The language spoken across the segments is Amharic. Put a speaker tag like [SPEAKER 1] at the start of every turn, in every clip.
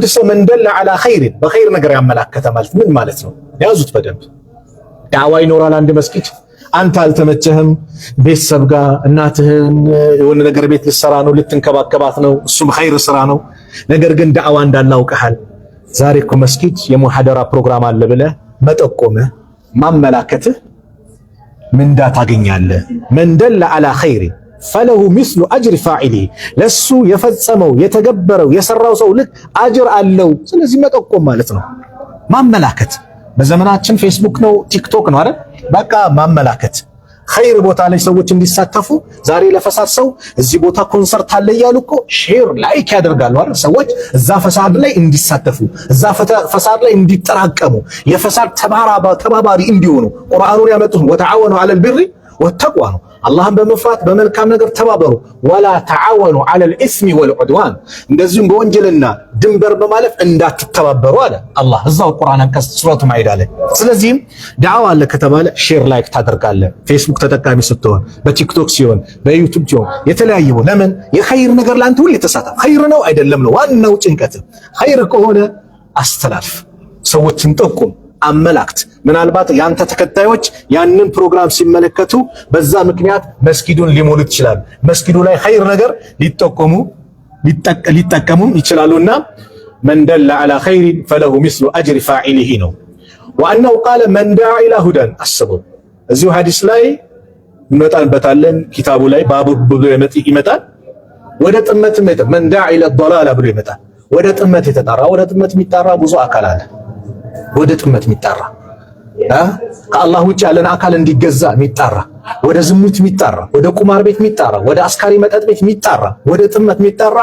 [SPEAKER 1] አንድ ሰው من دل على خير በኸይር ነገር ያመላከተ ማለት ምን ማለት ነው? ያዙት በደንብ። ዳዕዋ ይኖራል አንድ መስጊድ፣ አንተ አልተመቸህም፣ ቤተሰብ ጋር እናትህን የሆነ ነገር ቤት ልትሰራ ነው፣ ልትንከባከባት ነው፣ እሱም ኸይር ስራ ነው። ነገር ግን ዳዕዋ እንዳለ አውቀሃል። ዛሬ እኮ መስጊድ የሙሐደራ ፕሮግራም አለ ብለህ መጠቆምህ ማመላከትህ ምንዳ ታገኛለህ። من دل على خير فله مثل أجر فاعله፣ ለሱ የፈጸመው የተገበረው የሰራው ሰው ልክ አጅር አለው። ስለዚህ መጠቆም ማለት ነው ማመላከት። በዘመናችን ፌስቡክ ነው ቲክቶክ ነው አይደል? በቃ ማመላከት ኸይር ቦታ ላይ ሰዎች እንዲሳተፉ። ዛሬ ለፈሳድ ሰው እዚህ ቦታ ኮንሰርት አለ እያሉ እኮ share like ያደርጋሉ አይደል? ሰዎች እዛ ፈሳድ ላይ እንዲሳተፉ፣ እዛ ፈሳድ ላይ እንዲጠራቀሙ፣ የፈሳድ ተባባሪ እንዲሆኑ ቁርአኑን ያመጡት وتعاونوا على البر والتقوى ነው። አላህን በመፍራት በመልካም ነገር ተባበሩ። ولا تعاونوا على الإثم والعدوان፣ እንደዚሁም በወንጀልና ድንበር በማለፍ እንዳትተባበሩ አለ አላህ እዛው ቁርአን አንቀጽ ሱረቱ ማኢዳ ላይ። ስለዚህም ዳዕዋ አለ ከተባለ share like ታደርጋለህ። ፌስቡክ ተጠቃሚ ስትሆን፣ በቲክቶክ ሲሆን፣ በዩቲዩብ ሲሆን የተለያየ ለምን የኸይር ነገር ለአንተ ሁሌ ተሳተፍ። ኸይር ነው አይደለም ነው ዋናው ጭንቀት። ኸይር ከሆነ አስተላልፍ፣ ሰዎችን ጠቁም፣ አመላክት። ምናልባት ያንተ ተከታዮች ያንን ፕሮግራም ሲመለከቱ በዛ ምክንያት መስጊዱን ሊሞሉት ይችላሉ። መስጊዱ ላይ ኸይር ነገር ሊጠቆሙ ሊጠቀሙም ይችላሉና من دل على خير فله مثل أجر فاعله ነው። وأنه قال من دعا إلى هدى አስቡ። እዚሁ ሐዲስ ላይ እንመጣበታለን። ኪታቡ ላይ ባቡ ብሎ ይመጣል። ወደ ጥመት من دعا إلى ضلالة ብሎ ይመጣል። ወደ ጥመት የተጣራ፣ ወደ ጥመት የሚጣራ ብዙ አካል አለ። ወደ ጥመት የሚጣራ፣ ከአላህ ውጭ ያለን አካል እንዲገዛ የሚጣራ፣ ወደ ዝሙት የሚጣራ፣ ወደ ቁማር ቤት የሚጣራ፣ ወደ አስካሪ መጠጥ ቤት የሚጣራ፣ ወደ ጥመት የሚጣራ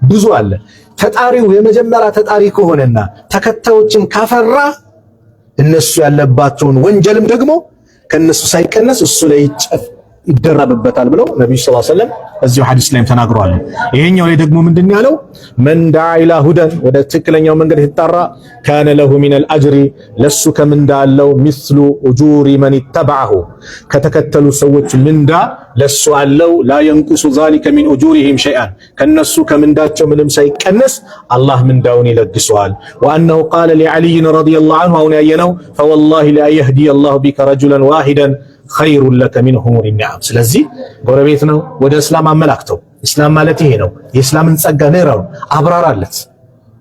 [SPEAKER 1] ብዙ አለ። ተጣሪው የመጀመሪያ ተጣሪ ከሆነና ተከታዮችን ካፈራ እነሱ ያለባቸውን ወንጀልም ደግሞ ከነሱ ሳይቀነስ እሱ ላይ ይጨፍ ይደረብበታል ብለው ነብዩ صلى الله عليه وسلم እዚሁ ሐዲስ ላይም ተናግረዋል። ይሄኛው ላይ ደግሞ ምንድን ያለው? من دعا إلى هدى፣ ወደ ትክክለኛው መንገድ የተጣራ፣ كان له من الأجر፣ ለሱ ከምንዳ አለው፣ مثل أجور من اتبعه፣ ከተከተሉ ሰዎች ምንዳ ለሱ አለው። لا ينقص ذلك من أجورهم شيئا፣ ከነሱ ከምንዳቸው ምንም ሳይቀነስ አላህ ምንዳውን ይለግሰዋል። وأنه قال لعلي رضي الله عنه፣ አሁን ያየነው፣ فوالله لأن يهدي الله بك رجلا واحدا خير لك من حمر النعم። ስለዚህ ጎረቤት ነው፣ ወደ እስላም አመላክተው። እስላም ማለት ይሄ ነው። የእስላምን ጸጋ ንገረው፣ አብራራለት።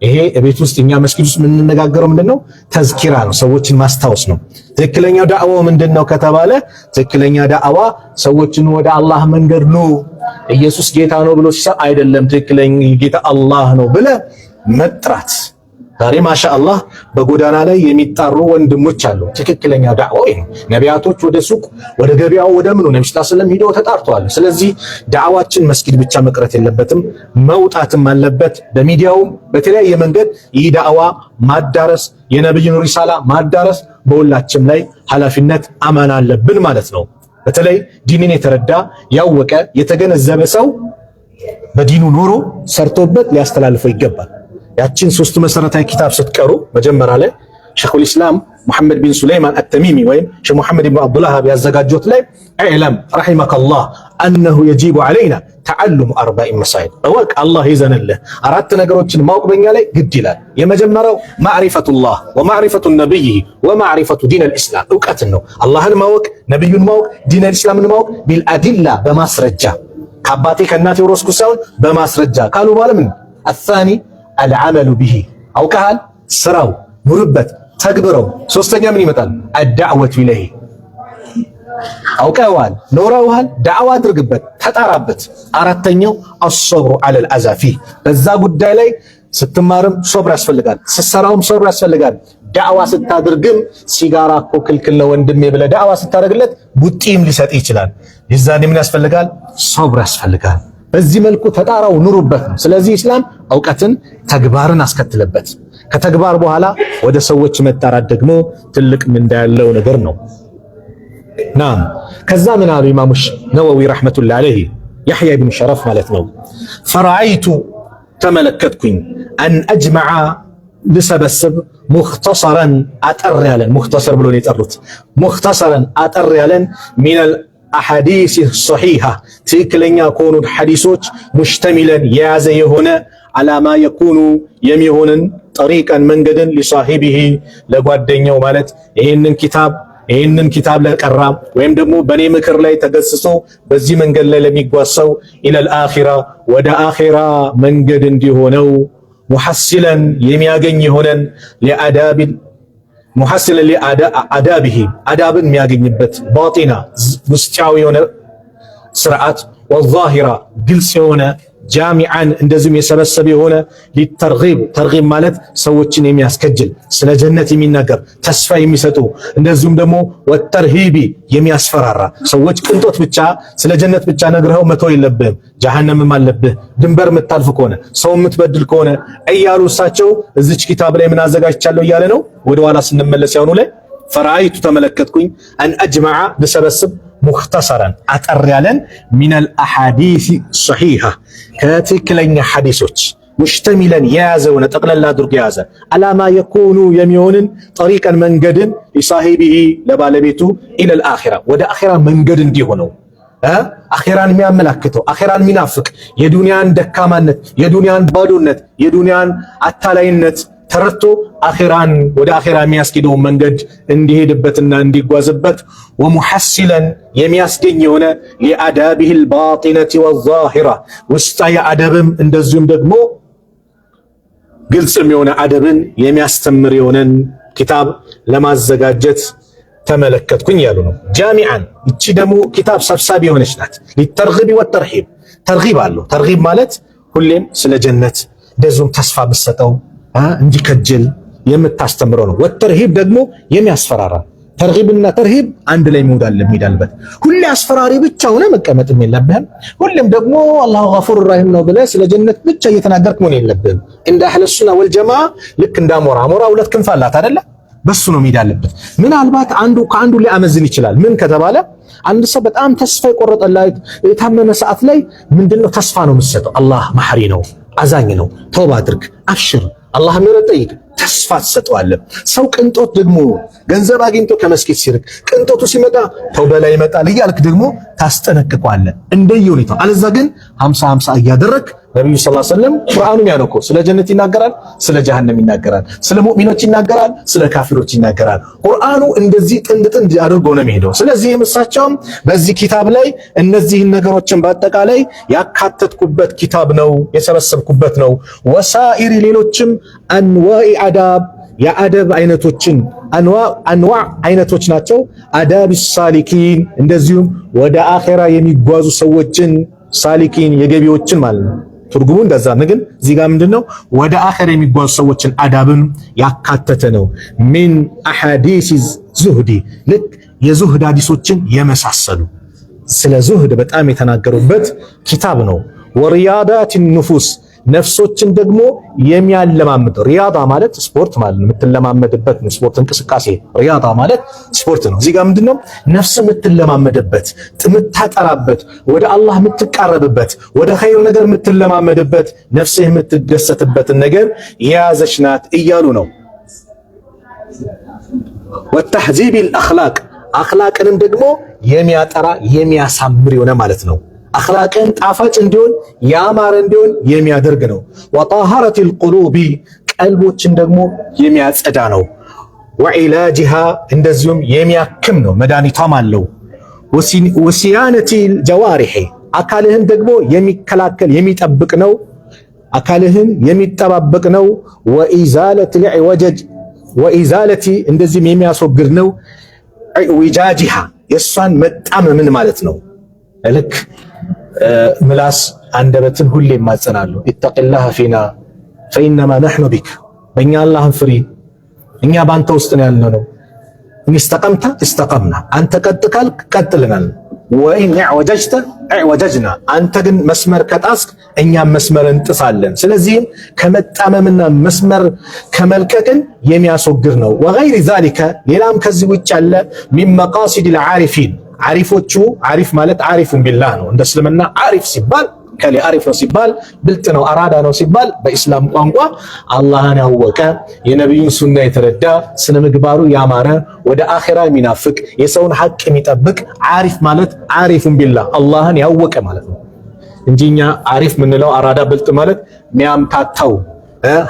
[SPEAKER 1] ይሄ ቤት ውስጥ እኛ መስጊድ ውስጥ የምንነጋገረው ምንድነው? ተዝኪራ ነው፣ ሰዎችን ማስታወስ ነው። ትክክለኛው ዳዕዋው ምንድነው ከተባለ ትክክለኛ ዳዕዋ ሰዎችን ወደ አላህ መንገድ ኑ፣ ኢየሱስ ጌታ ነው ብሎ ሲሰብ አይደለም፣ ትክክለኛ ጌታ አላህ ነው ብለህ መጥራት። ዛሬ ማሻአላህ በጎዳና ላይ የሚጣሩ ወንድሞች አሉ። ትክክለኛ ዳዕዋ ይሄ ነው። ነቢያቶች ወደ ሱቅ፣ ወደ ገበያው፣ ወደ ምኑ ነብዩ صلى الله عليه وسلم ሂደው ተጣርተዋል። ስለዚህ ዳዕዋችን መስጊድ ብቻ መቅረት የለበትም፣ መውጣትም አለበት። በሚዲያውም በተለያየ መንገድ ይህ ዳዕዋ ማዳረስ፣ የነብዩን ሪሳላ ማዳረስ በሁላችንም ላይ ኃላፊነት አማና አለብን ማለት ነው። በተለይ ዲንን የተረዳ፣ ያወቀ፣ የተገነዘበ ሰው በዲኑ ኖሮ ሰርቶበት ሊያስተላልፈው ይገባል። ያችን ሶስቱ መሰረታዊ ኪታብ ስትቀሩ መጀመሪያ ላይ ሸኹል ኢስላም ሙሐመድ ቢን ሱለይማን አተሚሚ ወይም ሸህ ሙሐመድ ብን አብዱልዋሃብ ያዘጋጁት ላይ اعلم رحمك الله أنه يجب علينا تعلم أربع مسائل፣ እወቅ አላህ ይዘንልህ አራት ነገሮችን ማወቅ በኛ ላይ ግድ ይላል። የመጀመሪያው معرفة الله ومعرفة نبيه ومعرفة دين الإسلام፣ እውቀትን ነው። አላህን ማወቅ፣ ነቢዩን ማወቅ፣ ዲን አልኢስላምን ማወቅ بالأدلة፣ በማስረጃ፣ ከአባቴ ከእናቴ ወረስኩ ሳይሆን በማስረጃ ካሉ በኋላ ምን? الثاني العمل به፣ አውቀሃል፣ ስራው፣ ኑርበት፣ ተግብረው። ሶስተኛ ምን ይመጣል? الدعوة إليه፣ አውቀዋል፣ ኖረውሃል፣ ዳዕዋ አድርግበት፣ ተጣራበት። አራተኛው الصبر على الأذى فيه፣ በዛ ጉዳይ ላይ ስትማርም ሶብር ያስፈልጋል፣ ስትሰራውም ሶብር ያስፈልጋል። ዳዕዋ ስታድርግም ሲጋራ እኮ ክልክል ነው ወንድሜ ብለህ ዳዕዋ ስታደርግለት ቡጢም ሊሰጥ ይችላል። የዛኔ ምን ያስፈልጋል? ሶብር ያስፈልጋል። በዚህ መልኩ ተጣራው፣ ኑሩበት ነው። ስለዚህ ኢስላም እውቀትን ተግባርን አስከትለበት። ከተግባር በኋላ ወደ ሰዎች መጣራት ደግሞ ትልቅ ምንዳ ያለው ነገር ነው። ናም ከዛ ምን አሉ ኢማሙ ነወዊ رحمة الله عليه፣ ያሕያ ብን ሸረፍ ማለት ነው። فرأيت፣ ተመለከትኩኝ፣ أن أجمع፣ ልሰበስብ፣ مختصرا፣ አጠር ያለን፣ مختصر ብሎ ነው የጠሩት። مختصرا፣ አጠር ያለን፣ من الأحاديث الصحيحة፣ ትክክለኛ ከሆኑት ሐዲሶች፣ مشتملا፣ የያዘ የሆነ፣ على ما يكون፣ የሚሆንን طريقا መንገድን لصاحبه ለጓደኛው ማለት ይህንን ኪታብ ለቀራ ወይም ደግሞ በእኔ ምክር ላይ ተገስጾ በዚህ መንገድ ላይ ለሚጓዝ ሰው إلى الآخرة ወደ አኺራ መንገድ እንዲሆነው محصلا የሚያገኝ የሆነን لآداب محصلا لآدابه አዳብን የሚያገኝበት باطنة ውስጫዊ የሆነ ስርዓት وظاهرة ግልጽ የሆነ جامعا እንደዚሁም የሰበሰበ የሆነ للترغيب ترغيب ማለት ሰዎችን የሚያስከጅል፣ ስለ ጀነት የሚናገር፣ ተስፋ የሚሰጡ፣ እንደዚሁም ደግሞ والترهيب የሚያስፈራራ። ሰዎች ቅንጦት ብቻ፣ ስለ ጀነት ብቻ ነግረኸው መተው የለብህም፣ ጀሃነምም አለብህ ድንበር የምታልፍ ከሆነ፣ ሰው የምትበድል ከሆነ እያሉ እሳቸው እዚች ኪታብ ላይ ምን አዘጋጅቻለሁ እያለ ነው። ወደኋላ ስንመለስ ያሁኑ ላይ فرأيت ተመለከትኩኝ أن أجمع ልሰበስብ مختصرا አጠር ያለን من الأحاديث الصحيحة ከትክክለኛ ሐዲሶች مشتملا የያዘውን፣ ጠቅለላ አድርጎ የያዘ على ما يكون የሚሆንን طريقا መንገድን لصاحبه ለባለቤቱ إلى الآخرة ወደ አኺራ መንገድ እንዲሆነው፣ አኼራን የሚያመላክተው፣ አኼራን የሚናፍቅ፣ የዱንያን ደካማነት፣ የዱንያን ባዶነት፣ የዱንያን አታላይነት ተረድቶ አኼራን ወደ አኼራ የሚያስኬደውን መንገድ እንዲሄድበትና እንዲጓዝበት ومحصلا የሚያስገኝ የሆነ لآدابه الباطنة والظاهرة ውስጣዊ አደብም እንደዚሁም ደግሞ ግልጽም የሆነ አደብን የሚያስተምር የሆነን ኪታብ ለማዘጋጀት ተመለከትኩኝ ያሉ ነው። جامعا እቺ ደግሞ ኪታብ ሰብሳቢ የሆነች ናት። للترغيب والترهيب ترغيب አለው። ترغيب ማለት ሁሌም ስለ ጀነት እንደዚሁም ተስፋ የምትሰጠው፣ እንዲከጅል የምታስተምረው ነው። والترهيب ደግሞ የሚያስፈራራ። ترغيب ና ترهيب አንድ ላይ መውዳል የሚዳልበት። ሁሌ አስፈራሪ ብቻ ሆነ መቀመጥም የለብህም። ሁሌም ደግሞ الله غفور رحيم ነው ብለህ ስለ ጀነት ብቻ እየተናገርክ መሆን የለብህም። እንደ አህለ ሱና ወልጀማ ልክ እንደ አሞራ፣ አሞራ ሁለት ክንፍ አላት አይደለ? በሱ ነው መሄድ አለበት። ምናልባት አንዱ ከአንዱ ሊያመዝን ይችላል። ምን ከተባለ አንድ ሰው በጣም ተስፋ የቆረጠላት የታመመ ሰዓት ላይ ምንድነው ተስፋ ነው የምትሰጠው? አላህ መሐሪ ነው፣ አዛኝ ነው፣ ተውባ አድርግ፣ አብሽር፣ አላህ ምህረት ጠይቅ፣ ተስፋ ትሰጠዋለህ። ሰው ቅንጦት ደግሞ ገንዘብ አግኝቶ ከመስጊድ ሲርቅ ቅንጦቱ ሲመጣ ተውበ ላይ ይመጣል እያልክ ደግሞ ታስጠነቅቀዋለህ እንደየሁኔታው። አለዛ ግን 50-50 እያደረግ ነብዩ صلى الله عليه وسلم ቁርአኑም ያለው እኮ ስለ ጀነት ይናገራል፣ ስለ ጀሃነም ይናገራል፣ ስለ ሙእሚኖች ይናገራል፣ ስለ ካፊሮች ይናገራል። ቁርአኑ እንደዚህ ጥንድ ጥንድ አድርጎ ነው የሚሄደው። ስለዚህ እሳቸውም በዚህ ኪታብ ላይ እነዚህን ነገሮችን በአጠቃላይ ያካተትኩበት ኪታብ ነው፣ የሰበሰብኩበት ነው። وسائر ሌሎችም أنواع آداب የአደብ አይነቶችን أنواع አይነቶች ናቸው። آداب السالكين እንደዚሁም ወደ አኼራ የሚጓዙ ሰዎችን سالكين የገቢዎችን ማለት ነው። ትርጉሙ እንደዛ ነው። ግን እዚህ ጋር ምንድነው ወደ አኼራ የሚጓዙ ሰዎችን አዳብን ያካተተ ነው። من أحاديث الزهد ልክ የዙህድ ሐዲሶችን የመሳሰሉ ስለ ዙህድ በጣም የተናገሩበት ኪታብ ነው። ورياضة النفوس ነፍሶችን ደግሞ የሚያለማምድ። رياضة ማለት ስፖርት ማለት ነው። የምትለማመድበት ነው። ስፖርት እንቅስቃሴ رياضة ማለት ስፖርት ነው። እዚህ ጋር ምንድነው ነፍስ የምትለማመድበት፣ የምታጠራበት፣ ወደ አላህ የምትቃረብበት፣ ወደ ኸይር ነገር የምትለማመድበት፣ ነፍስህ የምትደሰትበትን ነገር የያዘች ናት እያሉ ነው። وتهذيب الأخلاق አኽላቅንም ደግሞ የሚያጠራ፣ የሚያሳምር የሆነ ማለት ነው። አኽላቅን ጣፋጭ እንዲሆን፣ ያማረ እንዲሆን የሚያደርግ ነው። وطهارة القلوب ቀልቦችን ደግሞ የሚያጸዳ ነው። وعلاجها እንደዚሁም የሚያክም ነው፣ መድኃኒቷም አለው። وصيانة الجوارح አካልህን ደግሞ የሚከላከል፣ የሚጠብቅ ነው። አካልህን የሚጠባበቅ ነው። وإزالة الإعوجاج وإزالة እንደዚህም የሚያስወግድ ነው። اعوجاجها የእሷን መጣመምን ማለት ነው። ልክ ምላስ አንደበትን ሁሌ ይማጸናሉ። اتق الله فينا فإنما نحن بك በእኛ አላህን ፍሪ፣ እኛ በአንተ ውስጥ ነው ያለነው። إن استقمت استقمنا አንተ ቀጥ ካልክ ቀጥልናል። وإن اعوججت اعوججنا አንተ ግን መስመር ከጣስክ እኛም መስመር እንጥሳለን። ስለዚህም ከመጣመምና መስመር ከመልቀቅን የሚያስወግድ ነው። وغير ذلك ሌላም ከዚህ ውጭ ያለ من مقاصد العارفين ዓሪፎቹ፣ ዓሪፍ ማለት عارف بالله ነው። እንደ እስልምና ዓሪፍ ሲባል ከሌ አሪፍ ነው ሲባል፣ ብልጥ ነው፣ አራዳ ነው ሲባል በኢስላም ቋንቋ አላህን ያወቀ፣ የነቢዩን ሱና የተረዳ፣ ስነ ምግባሩ ያማረ፣ ወደ አኼራ የሚናፍቅ፣ የሰውን ሐቅ የሚጠብቅ ዓሪፍ ማለት عارف بالله አላህን ያወቀ ማለት ነው እንጂ እኛ ዓሪፍ የምንለው አራዳ ብልጥ ማለት የሚያምታታው፣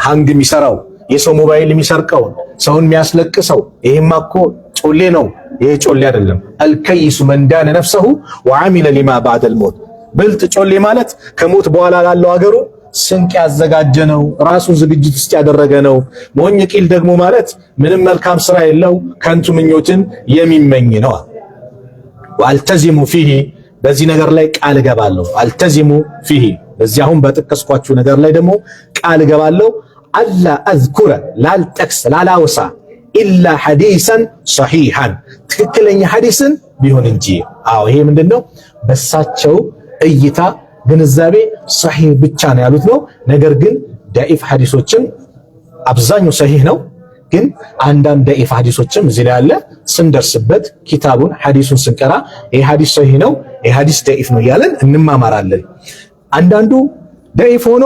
[SPEAKER 1] hang የሚሰራው፣ የሰው ሞባይል የሚሰርቀውን፣ ሰውን የሚያስለቅሰው ይሄማ እኮ ጮሌ ነው። ይሄ ጮሌ አይደለም። الكيس من دان نفسه وعمل لما بعد الموت። ብልጥ ጮሌ ማለት ከሞት በኋላ ላለው አገሩ ስንቅ ያዘጋጀ ነው፣ ራሱን ዝግጅት ውስጥ ያደረገ ነው። ሞኝ ቂል ደግሞ ማለት ምንም መልካም ስራ የለው ከንቱ ምኞትን የሚመኝ ነው። وألتزم فيه በዚህ ነገር ላይ ቃል እገባለሁ። ألتزم فيه በዚህ አሁን በጠቀስኳችሁ ነገር ላይ ደግሞ ቃል እገባለሁ። ألا أذكر ላልጠቅስ ላላወሳ إلا حديثا صحيحا ትክክለኛ ሐዲስን ቢሆን እንጂ። አዎ ይሄ ምንድነው በሳቸው እይታ ግንዛቤ ሰሒህ ብቻ ነው ያሉት ነው። ነገር ግን ደኢፍ ሐዲሶችም አብዛኛው ሰሒህ ነው፣ ግን አንዳንድ ደኢፍ ሐዲሶችም እዚህ ላይ አለ። ስንደርስበት ኪታቡን ሐዲሱን ስንቀራ ይሄ ሐዲስ ሰሒህ ነው፣ ይሄ ሐዲስ ደኢፍ ነው እያለን እንማማራለን። አንዳንዱ ደኢፍ ሆኖ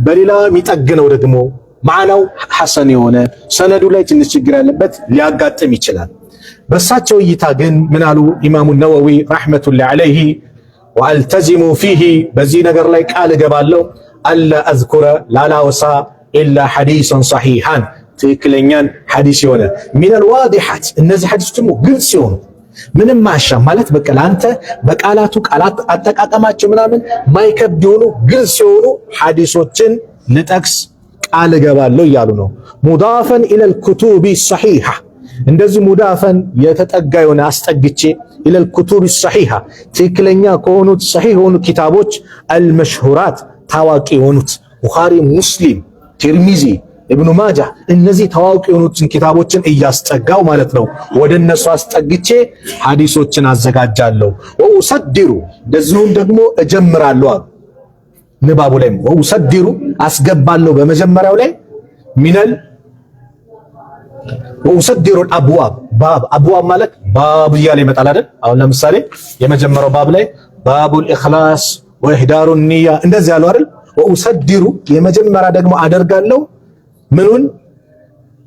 [SPEAKER 1] በሌላ የሚጠግነው ደግሞ ማዕናው ሐሰን የሆነ ሰነዱ ላይ ትንሽ ችግር ያለበት ሊያጋጥም ይችላል። በሳቸው እይታ ግን ምን አሉ ኢማሙ ነወዊ رحمة الله عليه وألتزم فيه በዚህ ነገር ላይ ቃል እገባለሁ፣ ألا أذكر ላላወሳ إلا حديثا صحيحا ትክክለኛን ሐዲስ የሆነ من الواضحات እነዚህ ሐዲሶች ደግሞ ግልጽ የሆኑ ምንም ማሻ ማለት በቃ ለአንተ በቃላቱ ቃላት አጠቃቀማቸው ምናምን ማይከብድ የሆኑ ግልጽ የሆኑ ሐዲሶችን ልጠቅስ ቃል እገባለሁ እያሉ ነው። مضافا إلى الكتب الصحيحة እንደዚህ مضافا የተጠጋ የሆነ አስጠግቼ إلى الكتب الصحيحة ትክክለኛ ከሆኑት ሰሒህ የሆኑ ኪታቦች المشهورات ታዋቂ የሆኑት ቡኻሪ፣ ሙስሊም፣ ቲርሚዚ፣ ኢብኑ ማጃ እነዚህ ታዋቂ የሆኑትን ኪታቦችን እያስጠጋው ማለት ነው። ወደ እነሱ አስጠግቼ ሐዲሶችን አዘጋጃለሁ። وأصدر እንደዚሁም ደግሞ እጀምራለሁ አሉ። ንባቡ ላይ وأصدر አስገባለሁ በመጀመሪያው ላይ من ال وأصدر الأبواب باب أبواب ማለት ባብ እያለ ይመጣል አይደል? አሁን ለምሳሌ የመጀመሪያው ባብ ላይ باب الإخلاص وإحضار النية እንደዚህ ያለው አይደል? وأصدر የመጀመሪያ ደግሞ አደርጋለሁ ምኑን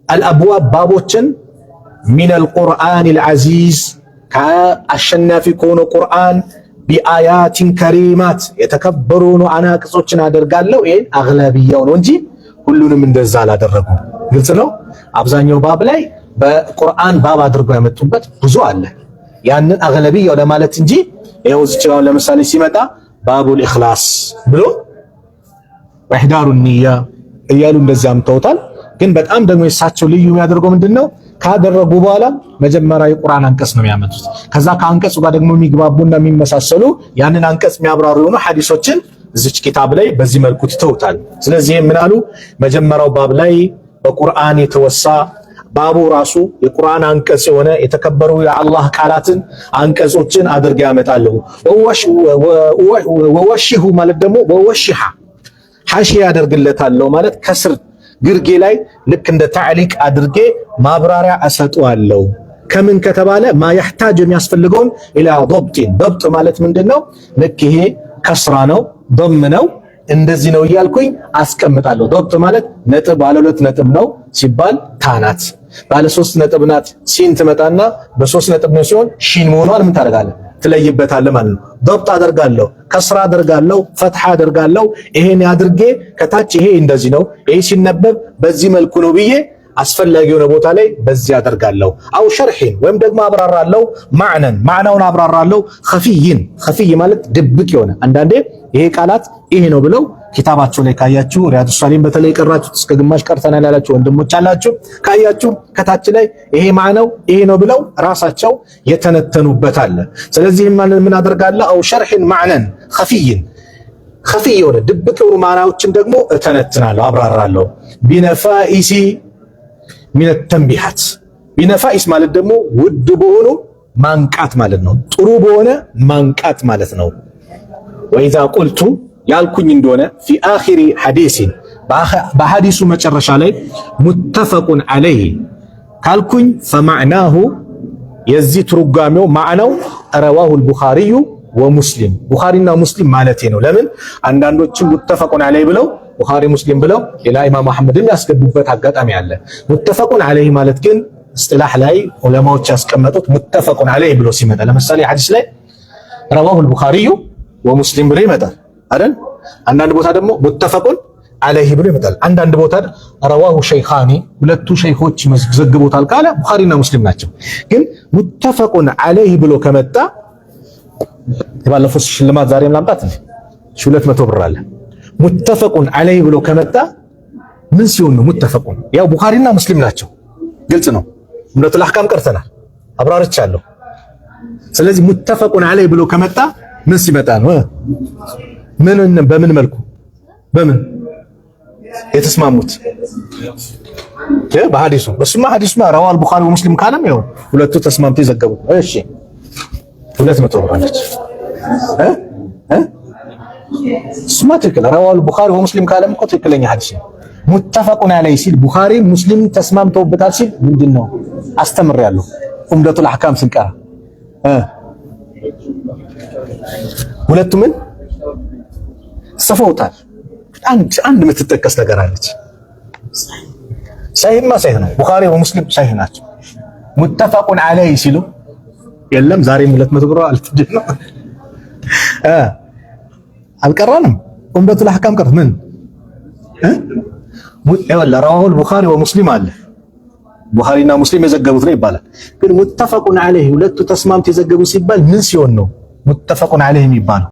[SPEAKER 1] الأبواب ባቦችን من القرآن العزيز ከአሸናፊ ከሆነ ቁርአን بآيات كريمات የተከበሩ አናቅጾችን አደርጋለሁ። ይሄን አግለብያው ነው እንጂ ሁሉንም እንደዛ አላደረጉም። ግልጽ ነው። አብዛኛው ባብ ላይ በቁርአን ባብ አድርገው ያመጡበት ብዙ አለ። ያንን አግለብያው ለማለት እንጂ ይኸው እዚህ ጋር ለምሳሌ ሲመጣ باب الإخلاص ብሎ وإحضار النية እያሉ እንደዚህ አምተውታል። ግን በጣም ደግሞ የሳቸው ልዩ የሚያደርገው ምንድነው? ካደረጉ በኋላ መጀመሪያ የቁርአን አንቀጽ ነው የሚያመጡት። ከዛ ከአንቀጹ ጋር ደግሞ የሚግባቡና የሚመሳሰሉ ያንን አንቀጽ የሚያብራሩ የሆኑ ሐዲሶችን እዚች ኪታብ ላይ በዚህ መልኩ ትተውታል። ስለዚህ ምን አሉ? መጀመሪያው ባብ ላይ በቁርአን የተወሳ ባቡ ራሱ የቁርአን አንቀጽ የሆነ የተከበሩ የአላህ ቃላትን አንቀጾችን አድርገው ያመጣሉ። وأوشح ማለት ደግሞ وأوشح ሐሺያ ያደርግለታለሁ ማለት ከስር ግርጌ ላይ ልክ እንደ تعليق አድርጌ ማብራሪያ እሰጠዋለሁ። ከምን ከተባለ ما يحتاج የሚያስፈልገውን إلى ضبط ضبط ማለት ምንድነው? ልክ ይሄ ከስራ ነው ضም ነው እንደዚህ ነው እያልኩኝ አስቀምጣለሁ። ضبط ማለት ነጥብ ባለ ሁለት ነጥብ ነው ሲባል ታናት፣ ባለ ሶስት ነጥብ ናት ሲን ትመጣና በሶስት ነጥብ ነው ሲሆን ሺን መሆኗን ምን ታደርጋለህ? ትለይበታለህ ማለት ነው። ضبط አደርጋለሁ፣ ከስራ አደርጋለሁ፣ ፈትሐ አደርጋለሁ። ይሄን አድርጌ ከታች ይሄ እንደዚህ ነው፣ ይሄ ሲነበብ በዚህ መልኩ ነው ብዬ አስፈላጊ የሆነ ቦታ ላይ በዚህ አደርጋለሁ። أو شرح ወይም ደግሞ አብራራለሁ። معنى ማዕናውን አብራራለሁ። خفي خفي ማለት ድብቅ የሆነ አንዳንዴ ይሄ ቃላት ይሄ ነው ብለው ኪታባቸው ላይ ካያችሁ ሪያዱ ሷሊሂን በተለይ ቀራችሁት እስከ ግማሽ ቀርተናል ያላችሁ ወንድሞች አላችሁ። ካያችሁ ከታች ላይ ይሄ ማዕናው ይሄ ነው ብለው ራሳቸው የተነተኑበት አለ። ስለዚህ ምን አደርጋለሁ? أو شرح معنى خفي خفي የሆነ ድብቅ የሆኑ ማዕናዎችን ደግሞ እተነትናለሁ፣ አብራራለሁ። بنفائس من التنبيهات بنفائس ማለት ደግሞ ውድ በሆኑ ማንቃት ማለት ነው። ጥሩ በሆነ ማንቃት ማለት ነው። وإذا قلت ያልኩኝ እንደሆነ في آخر حديث በሐዲሱ መጨረሻ ላይ متفق عليه ካልኩኝ فمعناه የዚህ ትርጓሜው ማዕናው رواه البخاري ومسلم ቡኻሪና ሙስሊም ማለቴ ነው። ለምን አንዳንዶችም متفق عليه ብለው ቡኻሪ ሙስሊም ብለው ሌላ ኢማም አሕመድን ያስገቡበት አጋጣሚ አለ። متفق عليه ማለት ግን اصطلاح ላይ ዑለማዎች ያስቀመጡት متفق عليه ብሎ ሲመጣ ለምሳሌ ሐዲስ ላይ رواه البخاري ومسلم ብሎ ይመጣል አይደል? አንዳንድ ቦታ ደግሞ متفق عليه ብሎ ይመጣል። አንዳንድ ቦታ رواه الشيخان ሁለቱ ሸይኾች ዘግቦታል ካለ ቡኻሪና ሙስሊም ናቸው። ግን متفق عليه ብሎ ከመጣ የባለፈው ሽልማት ዛሬም ላምጣት እንዴ? 200 ብር አለ። متفق عليه ብሎ ከመጣ ምን ሲሆን ነው متفق? ያው ቡኻሪና ሙስሊም ናቸው። ግልጽ ነው። ዑምደቱል አህካም ቀርተናል፣ አብራርቻለሁ። ስለዚህ متفق عليه ብሎ ከመጣ ምን ሲመጣ ነው? ምን በምን መልኩ በምን የተስማሙት በሐዲሱ? እሱማ ሐዲሱማ رواه البخاري ومسلم ካለም ያው ሁለቱ ተስማምተው የዘገቡት። እሺ 200 ብር አለች። እ እ እሱማ ትክክል رواه البخاري ومسلم ካለም እኮ ትክክለኛ ሐዲስ ነው። متفق عليه ሲል ቡኻሪ ሙስሊም ተስማምተውበታል ሲል ምንድን ነው አስተምሬያለሁ። ዑምደቱል አህካም ስንቀራ ሁለቱ ምን ጽፈውታል። አንድ አንድ የምትጠቀስ ነገር አለች። ሰሂህማ ሰሂህ ነው። ቡኻሪ ወሙስሊም ሰሂህ ናቸው። متفق عليه ሲሉ የለም ዛሬም 200 ብር አልትጅ ነው አልቀራንም። ዑምደቱል አህካም ቀርት ምን ይኸውልህ رواه البخاري ومسلم አለ። ቡኻሪና ሙስሊም የዘገቡት ነው ይባላል። ግን متفق عليه ሁለቱ ተስማምተው የዘገቡ ሲባል ምን ሲሆን ነው متفق عليه የሚባለው?